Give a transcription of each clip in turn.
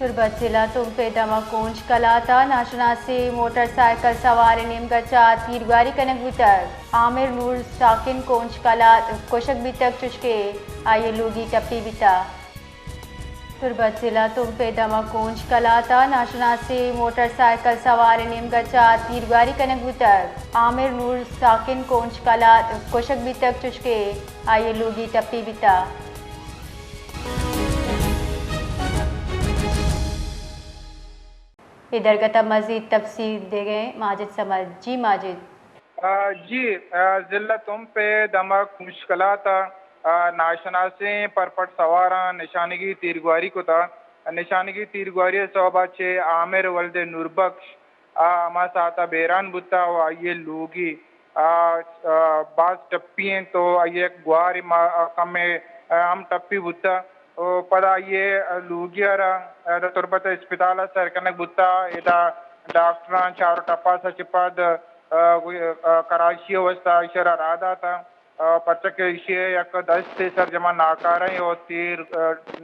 تربت ضلع تمپ ءِ دمگ کونج کلات ءَ ناشناسیں موٹر سائیکل سوار ءِ نیمگ ءَ چہ تیرگواری کنگ بوتگ۔ عامر نور ساکن کونج کلات کشگ بیتگ، چوشکہ آئی ءِ لوگی ٹپی بیتگ۔ تربت ضلع تمپ ءِ دمگ کونج کلات ءَ ناشناسیں موٹر سائیکل سوار ءِ نیمگ ءَ چہ تیرگواری کنگ بوتگ۔ عامر نور ساکن کونج کلات کشگ بیتگ، چوشکہ آئی ءِ لوگی ٹپی بیتگ۔ اے درگت ءَ مزید تفصیل دیگ ءَ ایں ماجد صمد۔ جی ماجد۔ آ، جی، آ، ضلع تمپ ءِ دمگ کونج کلات ءَ، آ، ناشناسیں پرپٹ سواراں نشانگی تیرگواری کتا۔ نشانگی تیرگواری ءِ سوب ءَ چہ عامر ولد نوربخش آ ہما ساعت ءَ بیران بوتا و آئی ءِ لوگی، آ، آ، باز ٹپی انت و آئی ءِ یک گوارے ما-، آ، کمے، آ، ہم ٹپی بوتا و پدا آئی ءِ لوگی ءَ را، آ، ادا تربت ءِ اسپتال ءَ سر کنگ بوتا۔ ادا ڈاکٹراں چار و ٹپاس ءَ چہ پد، آ، آ، کراچی ءِ واستا ایشی ءَ را راہ داتا۔ آ، پرچا کہ ایشی ءِ یک دستے سرجما ناکارہ ایں و تیر، آ،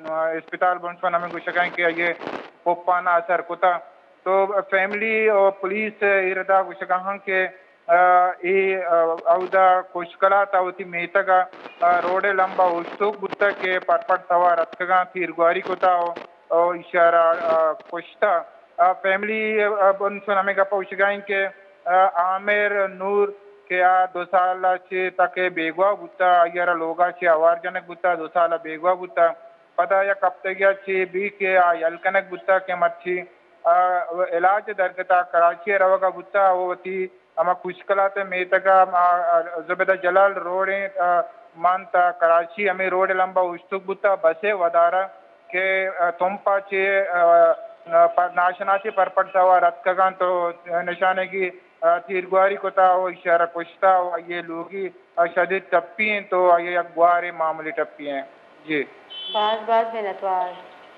آ، اسپتال بنشون ہمے گوشگ ءَ ایں کہ آئی ءِ پپان ءَ اثر کتا۔ تو فیملی و پولیس اے ردا گوشگ ءَ اں کہ، آ، اے، آ، اودا کشکلات ءَ وتی میتگ ءَ، آ، روڈ ءِ لمب ءَ اوشتوک بوتگ کہ پرپٹ سوار اتکگاں تیرگواری کتا و، و ایشی ءَ را، آ، کشتا۔ آ، فیملی، آ، بنشون ہمے گپ ءَ گوشگ ءَ ایں کہ، آ، عامر نور کہ آ دو سال ءَ چہ تک ءَ بیگواہ بوتا، آئی ءَ را لوگ ءَ چہ ہوار جنگ بوتا، دو سال ءَ بیگواہ بوتا۔ پدا یک ہفتگے ءَ چہ بی کہ آ یل کنگ بوتا کہ مرچی، آ، علاج ءِ درگت ءَ کراچی ءَ روگ ءَ بوتا و وتی ہما کشکلات ءِ میتگ ءَ، آ، آ، زبیدہ جلال روڈ ایں، آ، مان تا کراچی ہمے روڈ ءِ لمب ءَ اوشتوک بوتا، بس ءِ ودار ءَ کہ، آ، تمپ ءَ چہ، آ، آ، پر-، ناشناسیں پرپٹ سوار اتکگ انت و نشانگی، آ، تیرگواری کتا و ایشی ءَ را کشتا و آئی ءِ لوگی، آ، شدید ٹپی انت و آئی ءِ یک گوارے معمولی ٹپی انت۔ جی۔ باز باز منتوار۔